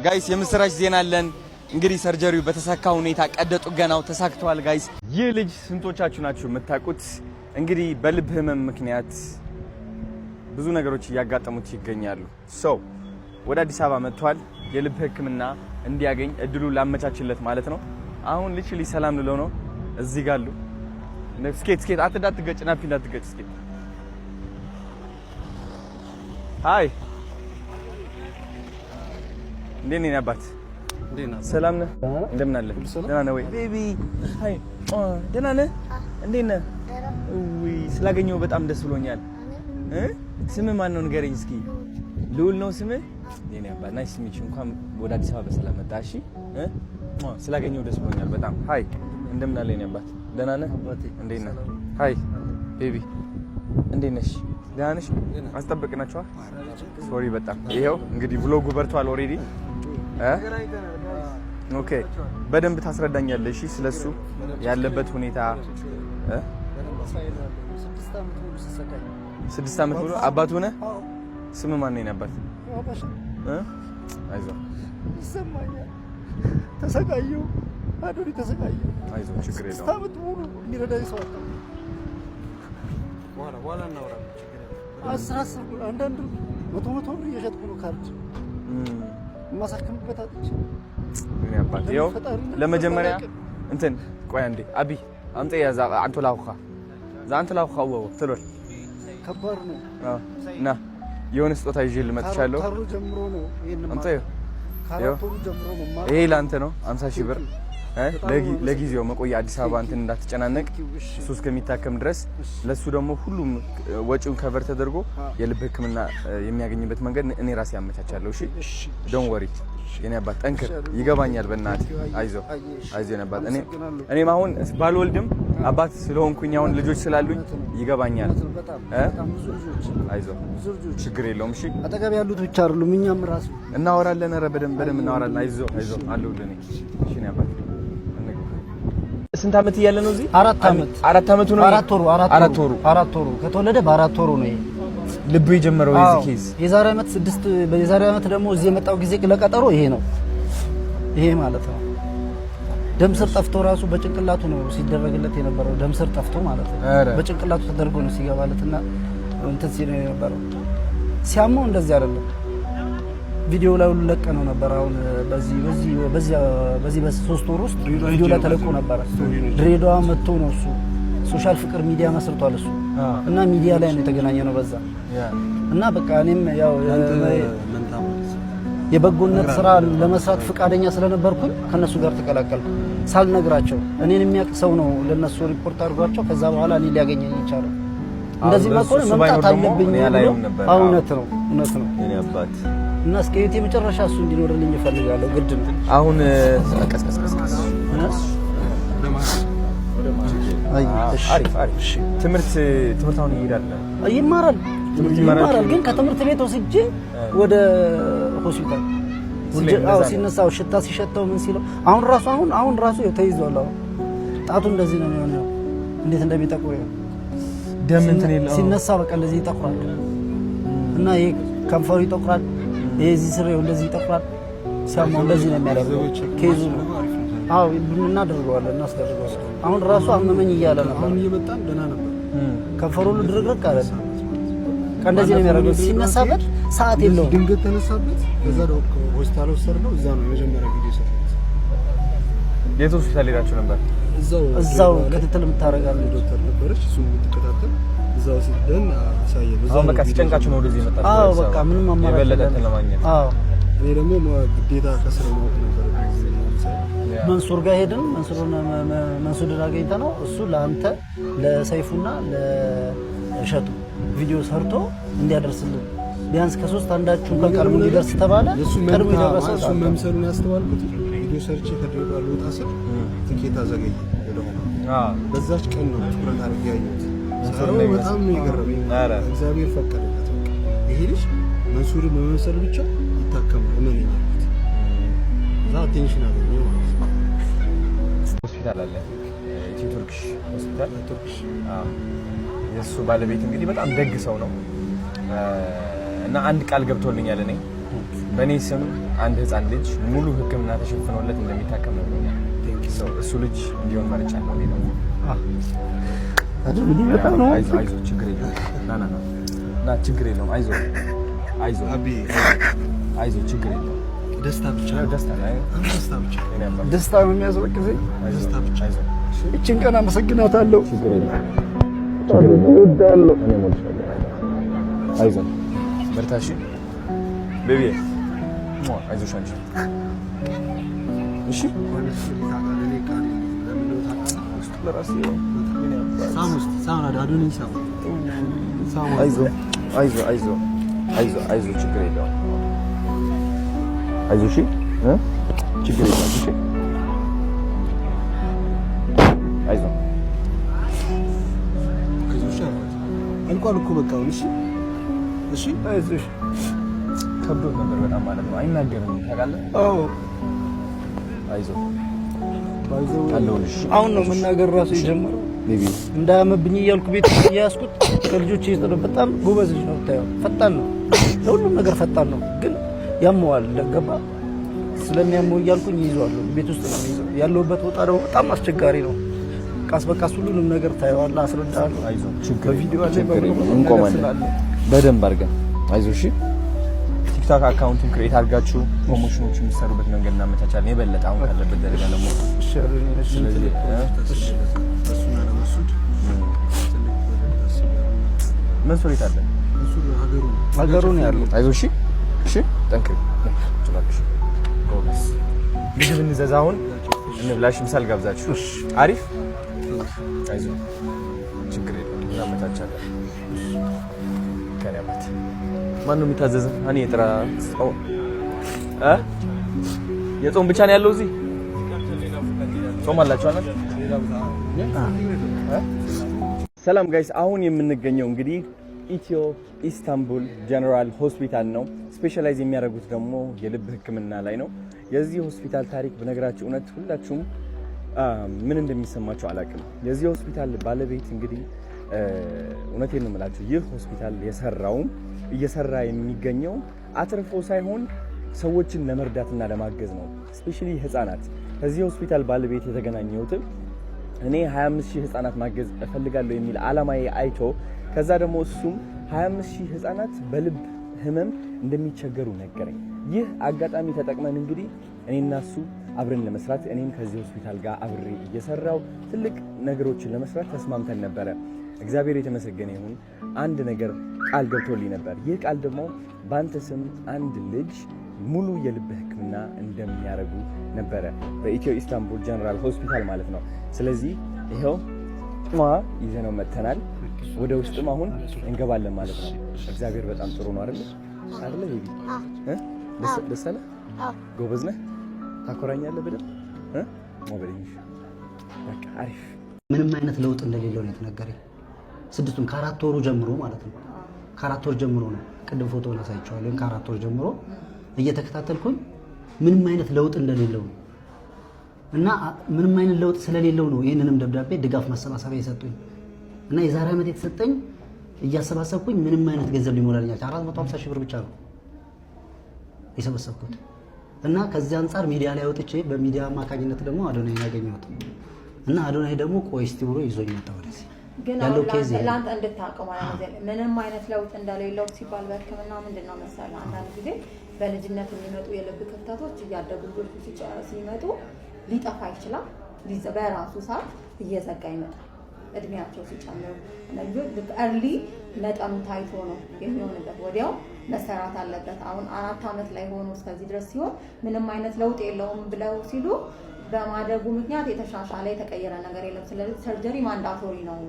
Guys፣ የምስራች ዜና አለን። እንግዲህ surgery ው በተሳካ ሁኔታ ቀዶ ጥገናው ተሳክቷል guys። ይህ ልጅ ስንቶቻችሁ ናችሁ የምታውቁት? እንግዲህ በልብ ህመም ምክንያት ብዙ ነገሮች እያጋጠሙት ይገኛሉ። So ወደ አዲስ አበባ መጥቷል። የልብ ሕክምና እንዲያገኝ እድሉ ላመቻችለት ማለት ነው። አሁን literally ሰላም ልለው ነው። እዚህ ጋር አሉ። ስኬት ስኬት፣ እንዳትገጭ ናፊ፣ እንዳትገጭ ስኬት። Hi፣ እንዴት ነህ አባት? ሰላም ነህ? እንደምን አለ? ደህና ነህ ወይ baby? Hi፣ ደህና ነህ? እንዴት ነህ? ውይ፣ ስላገኘሁ በጣም ደስ ብሎኛል። ስምህ ማን ነው? ንገረኝ እስኪ። ልዑል ነው ስምህ? የኔ አባት፣ nice to meet you። እንኳን ወደ አዲስ አበባ በሰላም መጣህ። እሺ፣ ስላገኘሁ ደስ ብሎኛል በጣም። Hi፣ እንደምን አለ የኔ አባት? ደህና ነህ? እንዴት ነህ? Hi baby፣ እንዴት ነሽ? ደህና ነሽ? አስጠበቅናችኋ? Sorry በጣም። ይኸው እንግዲህ vlog ኡ በርቷል already። Okay፣ በደንብ ታስረዳኛለህ። እሺ፣ ስለሱ ያለበት ሁኔታ። 6 ዓመት ሙሉ አባቱ ነህ? ስም ማን ነው የነበር? አይዞህ። ይሰማኛል። ተሰቃየሁ፣ አዶኒ ተሰቃየሁ። አይዞህ፣ ችግር ስድስት የለውም። ዓመት ሙሉ የሚረዳኝ ሰው አጣሁ። በኋላ እናወራለን። ችግር የለም። 10 10 ብር፣ አንዳንድ 100 100 ብር እየሸጥኩ ነው ካርድ የማሳክምበት አጥቼ። የኔ አባት፣ ይኸው ለመጀመሪያ እንትን፣ ቆይ አንዴ፣ አቢ አምጤ ያዛ አንቶ ላውኻ ዛ አንቶ ላውኻ ወው ትሎል። ከባድ ነው። ና፣ የሆነ ስጦታ ይዤ ልመጥቻለሁ። ካሮ ጀምሮ ነው ይሄን። አምጣ። ከ4 ወሩ ጀምሮ ነው። ይሄ ለአንተ ነው፣ 50 ሺህ ብር ለጊዜው መቆያ፣ አዲስ አበባ እንትን እንዳትጨናነቅ እሱ እስከሚታከም ድረስ። ለሱ ደግሞ ሁሉም ወጪውን cover ተደርጎ የልብ ሕክምና የሚያገኝበት መንገድ እኔ ራሴ አመቻቻለሁ። እሺ፣ don't worry የኔ አባት፣ ጠንክር። ይገባኛል። በእናትህ አይዞህ፣ አይዞህ የኔ አባት። እኔም አሁን ባልወልድም አባት ስለሆንኩኝ፣ አሁን ልጆች ስላሉኝ ይገባኛል። አይዞህ፣ ችግር የለውም። እሺ። አጠገብ ያሉት ብቻ አይደሉም፣ እኛም ራሱ። እናወራለን። ኧረ በደንብ በደንብ እናወራለን። አይዞህ፣ አይዞህ፣ አለሁልህ እኔ። እሺ የኔ አባት። ስንት ዓመት እያለ ነው እዚህ? 4 ዓመት። 4 ዓመቱ ነው። 4 ወሩ። 4 ወሩ። 4 ወሩ፣ ከተወለደ በ4 ወሩ ነው ይሄ ልቡ የጀመረው የዚህ case። የዛሬ ዓመት ስድስት፣ የዛሬ ዓመት ደግሞ እዚህ የመጣው ጊዜ ለቀጠሮ ይሄ ነው፣ ይሄ ማለት ነው። ደም ስር ጠፍቶ ራሱ በጭንቅላቱ ነው ሲደረግለት የነበረው። ደም ስር ጠፍቶ ማለት ነው። በጭንቅላቱ ተደርጎ ነው ሲገባለትና እንትን ሲል የነበረው። ሲያመው እንደዚህ አይደለም። ቪዲዮ ላይ ሁሉ ለቀ ነው ነበር። አሁን በዚህ በዚህ በዚህ በዚህ በ3 ወር ውስጥ ቪዲዮ ላይ ተለቆ ነበረ። ድሬዳዋ መጥቶ ነው እሱ፣ ሶሻል ፍቅር ሚዲያ መስርቷል እሱ እና ሚዲያ ላይ ነው የተገናኘ ነው በዛ። እና በቃ እኔም ያው የበጎነት ስራ ለመስራት ፈቃደኛ ስለነበርኩኝ ከነሱ ጋር ተቀላቀልኩ። ሳልነግራቸው እኔን የሚያውቅ ሰው ነው ለነሱ ሪፖርት አድርጓቸው ከዛ በኋላ እኔ ሊያገኘኝ ይቻላል። እንደዚህ መኮን መምጣት አለብኝ። እውነት ነው፣ እውነት ነው። እና እስከ ህይወቴ መጨረሻ እሱ እንዲኖርልኝ እፈልጋለሁ። ግድ ነው። አሁን ቀስ ቀስ ቀስ። አሪፍ አሪፍ። ትምህርት ትምህርት አሁን ይሄዳል? ይማራል፣ ይማራል። ግን ከትምህርት ቤት ወስጄ ወደ ሆስፒታል ሲነሳው ሽታ ሲሸተው ምን ሲለው አሁን ራሱ አሁን አሁን ራሱ ተይዟል። አሁን ጣቱ እንደዚህ ነው የሚሆነው። እንዴት እንደሚጠቁር ይኸው። ደም እንትን የለውም። ሲነሳ በቃ እንደዚህ ይጠቁራል እና ይሄ ከንፈሩ ይጠቁራል። ይሄ እዚህ ስር እንደዚህ ይጠቁራል። ሲያማው እንደዚህ ነው የሚያደርገው። Case ኡ ነው። አዎ፣ እናደርገዋለን፣ እናስደርገዋለን። አሁን ራሱ አመመኝ እያለ ነበር። አሁን እየመጣን ደህና ነበር። ከንፈሩ ሁሉ ድርቅርቅ አለ። እንደዚህ ነው የሚያደርገው። ሲነሳበት ሰዓት የለውም። ድንገት ተነሳበት። ከዛ ሆስፒታል ወሰድነው። እዛ ነው የመጀመሪያ ቪዲዮ የሰራሁት። የት ሆስፒታል ሄዳችሁ ነበር? እዛው ክትትል የምታደርጋለች ዶክተር ነበረች፣ እሱ የምትከታተል፣ እዛው ሲደን አሳየን። አሁን በቃ ሲጨንቃችሁ ነው ወደዚህ የመጣችሁ? አዎ፣ በቃ ምንም አማራጭ የበለጠ እንትን ለማግኘት። አዎ። እኔ ደግሞ ግዴታ ከስር ማወቅ ነበር። መንሱር ጋር ሄድን። መንሱርን አገኝተህ ነው እሱ ለአንተ ለሰይፉና ለእሸቱ ቪዲዮ ሰርቶ እንዲያደርስልን፣ ቢያንስ ከሶስት አንዳችሁ እንኳን ቀድሞ እንዲደርስ ተባለ። ቀድሞ የደረሰው እሱ መምሰሉን ያስተዋልኩት ቪዲዮ ሰርቼ ከድሬዳዋ ልወጣ ስል ትኬት አዘገየ ወደኋላ። በዛች ቀን ነው ትኩረት አድርጌ ያየሁት። በጣም ነው የገረመኝ። እግዚአብሔር ፈቀደለት። በቃ ይሄ ልጅ መንሱርን በመምሰል ብቻ ይታከማል፣ እመነኝ አልኩት። እዛ attention አገኘ ማለት ነው። ሆስፒታል አለ፣ ኢትዮ ቱርክሽ ሆስፒታል። ቱርክሽ የእሱ ባለቤት እንግዲህ በጣም ደግ ሰው ነው እና አንድ ቃል ገብቶልኛል። እኔ በእኔ ስም አንድ ህፃን ልጅ ሙሉ ሕክምና ተሸፍኖለት እንደሚታከም ነግሮኛል። እሱ ልጅ እንዲሆን መርጫለሁ። እኔ ደግሞ በጣም ነው። አይዞህ አይዞህ፣ ችግር የለውም። ና ና ና ና፣ ችግር የለውም። አይዞህ አይዞህ አይዞህ፣ ችግር የለውም። ደስታ ብቻ ደስታ ነው። ደስታ ብቻ የኔ አባት ደስታ ነው የሚያስለቅሰኝ። ደስታ ብቻ። አይዞህ፣ እችን ቀን አመሰግናታለሁ። ችግር የለውም። እወዳለሁ። እኔም እወድሻለሁ። አይዞህ በርታ። እሺ baby፣ አይዞሽ አንቺ እሺ። አይዞህ አይዞህ አይዞህ አይዞህ አይዞህ፣ ችግር የለውም። አይዞህ እሺ እ ችግር የለውም። እሺ አይዞህ አይዞሽ አባት አልቋል እኮ በቃ አሁን። እሺ እሺ አይዞሽ። ከብዶት ነበር በጣም ማለት ነው። አይናገርም ታውቃለህ። አዎ አይዞህ አለሁልሽ። አሁን ነው መናገር ራሱ የጀመረው። baby እንዳያመብኝ እያልኩ ቤት እየያዝኩት ከልጆች ነው። በጣም ጎበዝ ልጅ ነው ብታየው፣ ፈጣን ነው፣ ለሁሉም ነገር ፈጣን ነው። ግን ያመዋል፣ ገባ ስለሚያመው እያልኩኝ ይይዘዋለሁ። ቤት ውስጥ ነው የሚይዘው። ያለሁበት ቦታ ደግሞ በጣም አስቸጋሪ ነው። ቀስ በቀስ ሁሉንም ነገር ታየዋለህ፣ አስረዳለሁ። አይዞህ ችግር በቪዲዮ አለ ችግር በምንም የለውም። ነገር እንቆማለን ስላለ በደንብ አድርገን። አይዞህ እሺ። ቲክቶክ account ኡን create አድርጋችሁ promotion ኦች የሚሰሩበት መንገድ እናመቻቻለን። የበለጠ አሁን ካለበት ደረጃ ደግሞ እሺ አሉኝ። እሺ ስለዚህ እሱና ለመሱድ ትልቅ በደል ታስቢያለሽ። መንሱር የት አለ? መንሱር ሀገሩ ነው። ሀገሩ ነው ያለው። አይዞህ እሺ እሺ፣ ጠንክሪ እባክሽ። ጎበዝ። ምግብ እንዘዝ አሁን እንብላሽ፣ ምሳ ልጋብዛችሁ። አሪፍ። አይዞህ ችግር የለውም እናመቻቻለን። ከኔ አባት ማን ነው የሚታዘዘ? እኔ የጥራ እ የጾም ብቻ ነው ያለው እዚህ ጾም አላችሁ አይደል? ሰላም guys፣ አሁን የምንገኘው እንግዲህ ኢትዮ ኢስታንቡል ጀነራል ሆስፒታል ነው። Specialize የሚያደርጉት ደግሞ የልብ ሕክምና ላይ ነው። የዚህ ሆስፒታል ታሪክ ብነግራችሁ እውነት ሁላችሁም ምን እንደሚሰማችሁ አላውቅም። የዚህ ሆስፒታል ባለቤት እንግዲህ እውነቴን ነው የምላችሁ ይህ ሆስፒታል የሰራውም እየሰራ የሚገኘው አትርፎ ሳይሆን ሰዎችን ለመርዳትና ለማገዝ ነው። Especially ህፃናት። ከዚህ ሆስፒታል ባለቤት የተገናኘሁትም እኔ 25 ሺህ ህፃናት ማገዝ እፈልጋለሁ የሚል አላማዬ አይቶ ከዛ ደግሞ እሱም 25 ሺህ ህፃናት በልብ ህመም እንደሚቸገሩ ነገረኝ። ይህ አጋጣሚ ተጠቅመን እንግዲህ እኔና እሱ አብረን ለመስራት እኔም ከዚህ ሆስፒታል ጋር አብሬ እየሰራው ትልቅ ነገሮችን ለመስራት ተስማምተን ነበረ። እግዚአብሔር የተመሰገነ ይሁን። አንድ ነገር ቃል ገብቶልኝ ነበር። ይህ ቃል ደግሞ በአንተ ስም አንድ ልጅ ሙሉ የልብ ሕክምና እንደሚያደርጉ ነበረ፣ በኢትዮ ኢስታንቡል ጀነራል ሆስፒታል ማለት ነው። ስለዚህ ይኸው ይዘነው መጥተናል። ወደ ውስጥም አሁን እንገባለን ማለት ነው። እግዚአብሔር በጣም ጥሩ ነው አይደለ? አይደለ baby? ደስ አለህ? ጎበዝ ነህ? ታኮራኛለህ በደንብ እ ሞበልኝ በቃ አሪፍ። ምንም አይነት ለውጥ እንደሌለው ነው የተነገረኝ። ስድስቱን ከ4 ወሩ ጀምሮ ማለት ነው። ከ4 ወር ጀምሮ ነው። ቅድም ፎቶውን አሳይቼዋለሁ። ከ4 ወር ጀምሮ እየተከታተልኩኝ ምንም አይነት ለውጥ እንደሌለው ነው እና ምንም አይነት ለውጥ ስለሌለው ነው ይህንንም ደብዳቤ ድጋፍ ማሰባሰቢያ የሰጡኝ። እና የዛሬ ዓመት የተሰጠኝ እያሰባሰብኩኝ ምንም አይነት ገንዘብ ሊሞላልኝ አልቻለም። 450 ሺህ ብር ብቻ ነው የሰበሰብኩት። እና ከዚህ አንጻር ሚዲያ ላይ ወጥቼ በሚዲያ አማካኝነት ደግሞ አዶናይን ያገኘሁት እና አዶናይ ደግሞ ቆይ እስቲ ብሎ ይዞኝ መጣ ወደዚህ። ግን ያለው case ይሄ ነው። ለአንተ እንድታውቀው ማለት ነው። ምንም አይነት ለውጥ እንደሌለው ሲባል በሕክምና ምንድን ነው መሰለህ፣ አንዳንድ ጊዜ በልጅነት የሚመጡ የልብ ክፍተቶች እያደጉ ልጆቹ ሲመጡ ሊጠፋ ይችላል። በራሱ ሰዓት እየዘጋ ይመጣል። እድሜያቸው ሲጨምሩ ልጆች ልክ early መጠኑ ታይቶ ነው የሚሆንበት። ወዲያው መሰራት አለበት። አሁን 4 ዓመት ላይ ሆኖ እስከዚህ ድረስ ሲሆን ምንም አይነት ለውጥ የለውም ብለው ሲሉ በማደጉ ምክንያት የተሻሻለ የተቀየረ ነገር የለም። ስለዚህ surgery mandatory ነው፣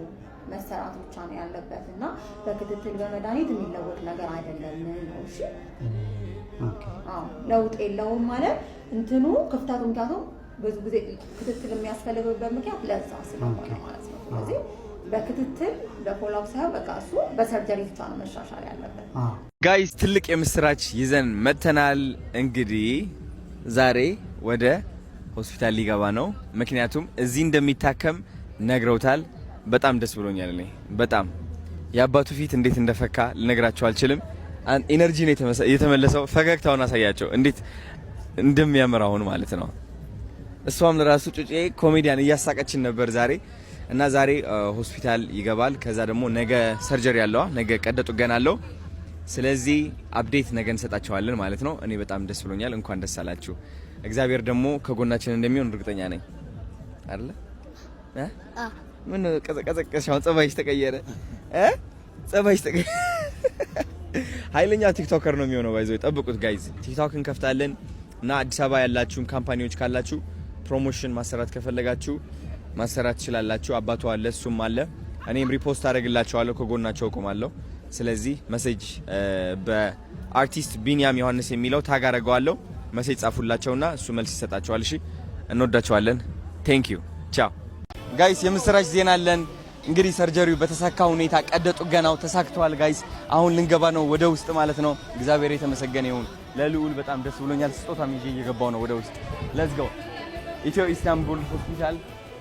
መሰራት ብቻ ነው ያለበት እና በክትትል በመድኃኒት የሚለወጥ ነገር አይደለም ነው። እሺ አዎ ለውጥ የለውም ማለት እንትኑ ክፍተቱ፣ ምክንያቱም ብዙ ጊዜ ክትትል የሚያስፈልግበት ምክንያት ለዛ ስለሆነ ማለት ነው። ስለዚህ በክትትል በ follow up ሳይሆን በቃ እሱ በ surgery ብቻ ነው መሻሻል ያለበት። Guys ትልቅ የምስራች ይዘን መጥተናል። እንግዲህ ዛሬ ወደ ሆስፒታል ሊገባ ነው። ምክንያቱም እዚህ እንደሚታከም ነግረውታል። በጣም ደስ ብሎኛል። እኔ በጣም የአባቱ ፊት እንዴት እንደፈካ ልነግራችሁ አልችልም። Energy ነው የተመለሰው። ፈገግታውን አሳያቸው እንዴት እንደሚያምር አሁን ማለት ነው። እሷም ለራሱ ጩጬ ኮሜዲያን እያሳቀችን ነበር ዛሬ። እና ዛሬ ሆስፒታል ይገባል። ከዛ ደግሞ ነገ surgery አለዋ፣ ነገ ቀዶ ጥገና አለው። ስለዚህ update ነገ እንሰጣቸዋለን ማለት ነው። እኔ በጣም ደስ ብሎኛል። እንኳን ደስ አላችሁ። እግዚአብሔር ደግሞ ከጎናችን እንደሚሆን እርግጠኛ ነኝ። አይደለ? ምን ቀዘቀዘሽ? አሁን ጸባይሽ ተቀየረ እ ጸባይሽ ተቀየረ። ኃይለኛ TikToker ነው የሚሆነው። By the way ጠብቁት guys። TikTok እንከፍታለን እና አዲስ አበባ ያላችሁም company ዎች ካላችሁ promotion ማሰራት ከፈለጋችሁ ማሰራት ትችላላችሁ። አባቱ አለ፣ እሱም አለ። እኔም repost አደርግላቸዋለሁ፣ ከጎናቸው እቆማለሁ። ስለዚህ message በአርቲስት ቢኒያም ዮሐንስ የሚለው tag አደርገዋለሁ። Message ጻፉላቸውና እሱ መልስ ይሰጣቸዋል። እሺ፣ እንወዳቸዋለን። Thank you፣ ቻው guys። የምስራች ዜና አለን። እንግዲህ surgery ው በተሳካ ሁኔታ ቀዶ ጥገናው ተሳክቷል guys። አሁን ልንገባ ነው ወደ ውስጥ ማለት ነው። እግዚአብሔር የተመሰገነ ይሁን። ለልዑል በጣም ደስ ብሎኛል። ስጦታም ይዤ እየገባው ነው ወደ ውስጥ። Let's go። ኢትዮ ኢስታንቡል ሆስፒታል።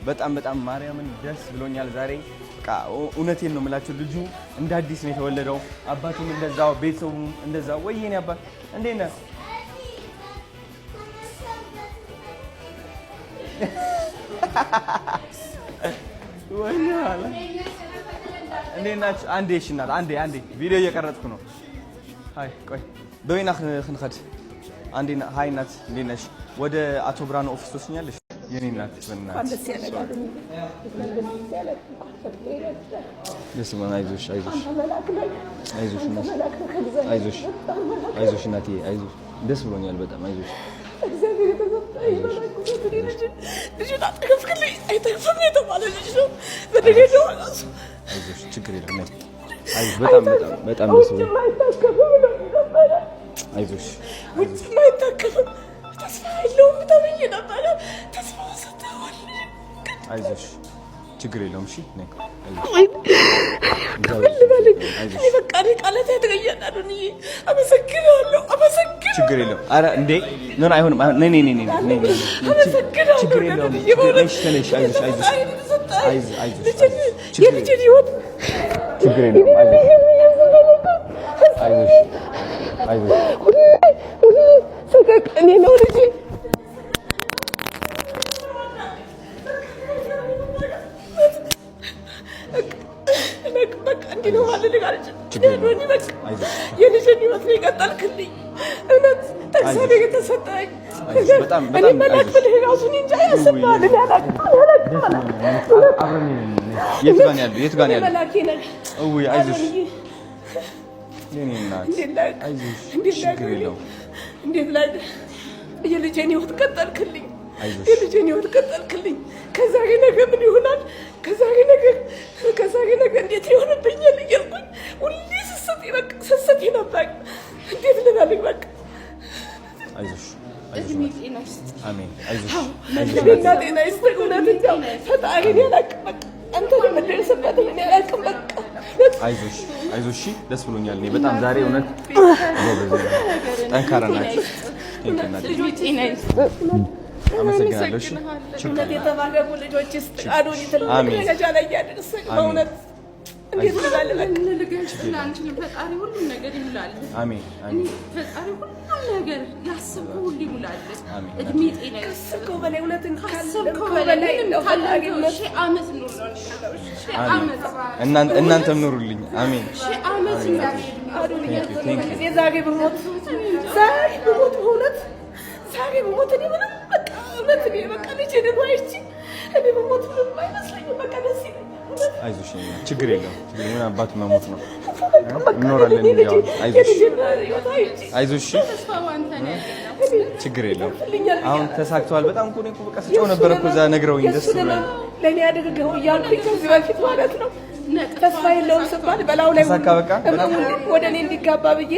በጣም በጣም ማርያምን ደስ ብሎኛል ዛሬ። በቃ እውነቴን ነው የምላችሁ፣ ልጁ እንደ አዲስ ነው የተወለደው። አባቱም እንደዛው፣ ቤተሰቡም እንደዛው። ወይ የኔ አባት እንዴት ነህ? ወይኔ አለ። እንዴት ናችሁ? አንዴ እሺ እናት፣ አንዴ አንዴ ቪዲዮ እየቀረጽኩ ነው። Hi፣ ቆይ በወይና ክንኸድ አንዴ። Hi እናት፣ እንዴት ነሽ? ወደ አቶ ብርሃኑ office ትወስኛለሽ? የኔ እናት በእናትሽ ደስ ይበል። አይዞሽ አይዞሽ አይዞሽ እናት፣ አይዞሽ አይዞሽ እናቴ አይዞሽ። ደስ ብሎኛል በጣም፣ አይዞሽ። እግዚአብሔር የተሰጠኝ ልጅን አጠገፍክልኝ። አይተርፍም የተባለ ልጅ ነው። በድሬዳዋ ራሱ አይዞሽ፣ ችግር የለም። አይዞሽ፣ በጣም በጣም በጣም ደስ ውጭም አይታከምም ብለው ነበረ። አይዞሽ። ውጭም አይታከምም፣ ተስፋ የለውም ተብዬ ነበረ። ተስፋ ሰጥተዋል። አይዞሽ፣ ችግር የለውም። እሺ ነይ። ምን ልበልህ? እኔ በቃ እኔ ቃላት ያጥረኛል። አዶንዬ አመሰግናለሁ፣ አመሰግናለሁ። ችግር የለውም። ኧረ እንዴ፣ no፣ አይሆንም። ነይ ነይ ነይ ነይ ነይ። አመሰግናለሁ። ችግር የለውም። ነሽ፣ ተነሽ። አይዞሽ አይዞሽ አይዞሽ አይዞሽ። የልጄን ህይወት ችግር የለውም። አይዞሽ አይዞሽ አይዞሽ። ሁሌ ሁሌ ሰቀቀኔ ነው ልጄ። በቃ እንዲህ ነው ማለት አልችልም። የልጄን ህይወት ነው የቀጠልክልኝ። እውነት ተእግዚአብሔር የተሰጠኝ በጣም እኔ መላክ ብልህ ራሱ እኔ እንጃ ያሰማል። እኔ አላውቅም አላውቅም አላውቅም። የቱ ጋር ነው ያለው? የቱ ጋር ነው ያለው? መላኬ ነህ። እውይ አይዞሽ የኔ እናት አይዞሽ፣ ችግር የለውም። እንዴት ላይ የልጄን ህይወት ቀጠልክልኝ። አይዞሽ። የልጄን ህይወት ቀጠልክልኝ። ከዛሬ ነገ ምን ይሆናል? ከዛሬ ነገ ከዛሬ ነገ እንዴት ይሆንብኛል እያልኩኝ ሁሌ ስስት በቃ ስስት ነበር። እንዴት ልበልኝ በቃ። አይዞሽ አይዞሽ። አሜን። አይዞሽ። እድሜና ጤና ይስጥህ። እውነት እንደው ፈጣሪ እኔ አላውቅም በቃ አንተ የምደርስበት እኔ አላውቅም በቃ። አይዞሽ አይዞሽ። እሺ ደስ ብሎኛል። እኔ በጣም ዛሬ እውነት ጎበዝ ጠንካራ ናቸው። Thank you እናቴ። አመሰግናለሁ። እሺ እውነት የተባረኩ ልጆች ይስጥህ። አዶኒ ትልቅ አሜን። ደረጃ ላይ ያድርስህ። በእውነት እንዴት ልበል በቃ። ልገልጽ አንችልም። ፈጣሪ ሁሉም ነገር ይሙላልህ። አሜን አሜን። ፈጣሪ ሁሉም ነገር ያሰብከው ሁሉ ይሙላልህ። አሜን። እድሜ ጤና ይስጥህ። ካሰብከው በላይ እውነትን ካሰብከው ካሰብከው በላይ በላይ ምንም እንደው ፈጣሪ ካለከው እውነት 1000 ዓመት ኑር ነው የሚለው። 1000 ዓመት። እናንተም ኑሩልኝ። አሜን። 1000 ዓመት ኑር። አዶኒ Thank you, thank you. እኔ ዛሬ ብሞት፣ ዛሬ ብሞት፣ በእውነት ዛሬ ብሞት እኔ ምንም በቃ እውነት እኔ በቃ ልጄ ደግሞ አይቼ እኔ ብሞት ምንም አይመስለኝም። በቃ ደስ ይለኛል። እውነት። አይዞሽ የኔ እናት፣ ችግር የለውም። ችግር ምን አባቱ መሞት ነው። በቃ እንኖራለን። እኔ ልጄ ያው አይዞሽ የልጄን ህይወት አይቼ አይዞሽ። እሺ ተስፋ ባንተ ነው ያለነው። ችግር የለውም። ይልኛል። አሁን ተሳክቷል። በጣም እኮ እኔ እኮ በቃ ስጮህ ነበር እኮ እዛ ነግረውኝ ደስ የእሱን ብሎኝ። ህመም ለእኔ አድርገው እያልኩኝ ከዚህ በፊት ማለት ነው። ተስፋ የለውም ስባል በላው ላይ ተሳካ በቃ። ህመሙ ወደ እኔ እንዲጋባ ብዬ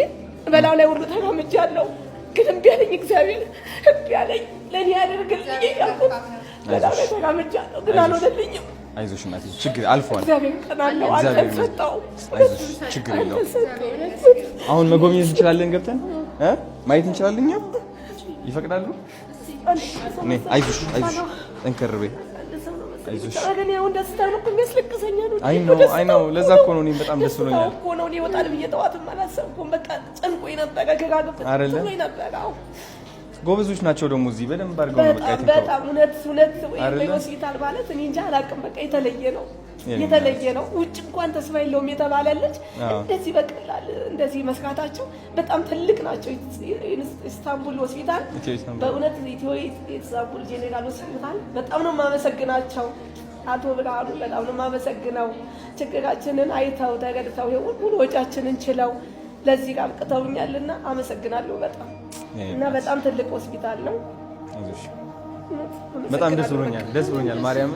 በላው ላይ ሁሉ ተራምጃለሁ። ግን እምቢ አለኝ እግዚአብሔር፣ እምቢ አለኝ። ለእኔ ያደርግልኝ እያልኩት በላው ላይ ተራምጃለሁ፣ ግን አልሆነልኝም። አይዞሽ እናቴ፣ ችግር አልፏል። እግዚአብሔር ቀናለው። እግዚአብሔር አንተን ይመስገን። ሰጠው። አይዞሽ፣ ችግር የለውም። አንተን ሰጠው። አሁን መጎብኘት እንችላለን፣ ገብተን እ ማየት እንችላለን። እኛ ይፈቅዳሉ? ነይ፣ አይዞሽ አይዞሽ፣ ጠንከር በይ። አንድ ሰው ነው። መሰለኝ። ብቻ ግን ያው ደስታ ነው እኮ የሚያስለቅሰኝ ነው። አይ ነው፣ አይ ነው። ለዛ እኮ ነው እኔም በጣም ደስ ብሎኛል እኮ ነው። እኔ እወጣለሁ ብዬ ጠዋትም አላሰብኩም። በቃ ጨንቆኝ ነበረ፣ ግራ ገብቶኝ ነበረ። አዎ ጎበዞች ናቸው ደግሞ እዚህ በደንብ አድርገው ነው። በቃ በጣም እውነት እውነት ሆስፒታል ማለት እኔ እንጃ አላውቅም። በቃ የተለየ ነው የተለየ ነው። ውጭ እንኳን ተስፋ የለውም የተባለ ልጅ እንደዚህ በቀላል እንደዚህ መስራታቸው በጣም ትልቅ ናቸው። ኢስታንቡል ሆስፒታል በእውነት ኢትዮ ኢስታንቡል ጄኔራል ሆስፒታል በጣም ነው የማመሰግናቸው። አቶ ብርሃኑ በጣም ነው የማመሰግነው። ችግራችንን አይተው ተረድተው ሁሉ ወጪያችንን ችለው ለዚህ አብቅተውኛልና አመሰግናለሁ በጣም እና በጣም ትልቅ ሆስፒታል ነው። በጣም ደስ ብሎኛል፣ ደስ ብሎኛል። ማርያም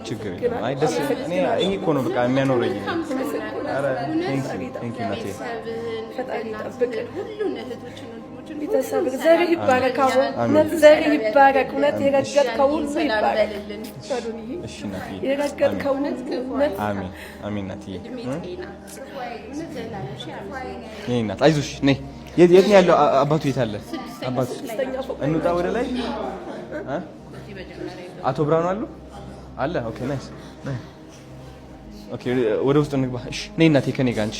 ችግር የለም። አይ ደስ እኔ ይሄ እኮ ነው በቃ የሚያኖረኝ። ኧረ thank you እናቴ። ቤተሰብ ዘርህ ይባረክ። አሁን እውነት ዘርህ ይባረክ። እውነት የረገጥከው ሁሉ ይባረክ። እሺ እናትዬ፣ የረገጥከው እውነት። አሜን አሜን። እናትዬ የእኔ እናት አይዞሽ። ነይ። የት ነው ያለው አባቱ? የት አለ አባቱ? እንውጣ ወደ ላይ። አቶ ብርሃኑ አሉ አለ። Okay nice። Okay ወደ ውስጥ እንግባ። እሺ ነይ እናቴ ከኔ ጋር አንቺ